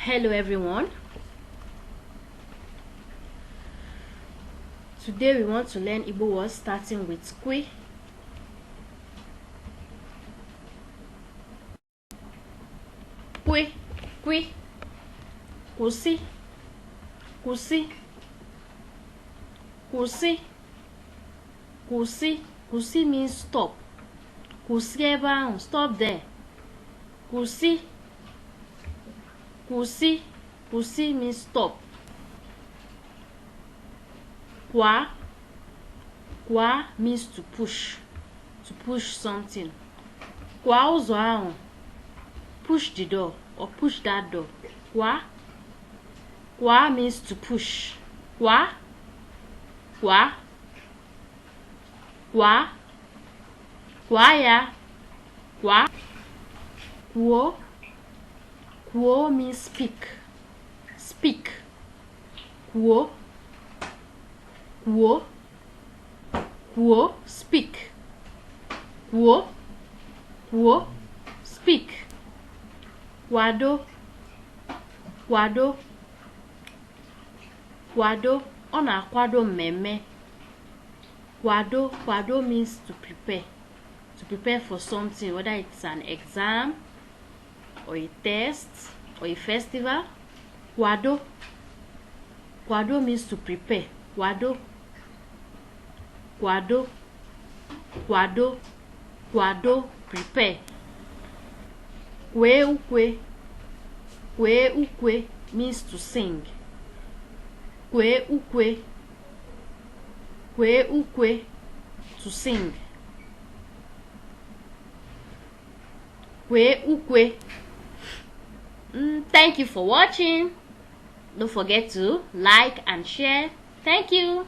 Hello everyone. Today we want to learn Igbo words starting with kwe. Kwe, kwe, kwụsị, kwụsị, kwụsị, kwụsị, kwụsị means stop. Kwụsị ebe ahụ, stop there. Kwụsị, kwụsị, kwụsị means stop. Kwa, kwa means to push something. Kwa ụzọ ahụ, push the door or push that door. Kwa, kwa means to push. Kwa, kwa, kwa, kwa ya, kwa. Kwuo, kwuo means speak, speak. Kwuo, kwuo, kwuo, speak. Kwuo, kwuo, speak. Kwado, kwado, kwado, ọ na-akwado mmemme. Kwado, kwado means to prepare for something, whether it's an exam or a test or a festival. Kwado, kwado means to prepare. Kwado, kwado, kwado, kwado, prepare. Kwee ukwe, kwee ukwe means to sing. Kwee ukwe, kwee ukwe, to sing. Kwee ukwe. Thank you for watching. Don't forget to like and share. Thank you.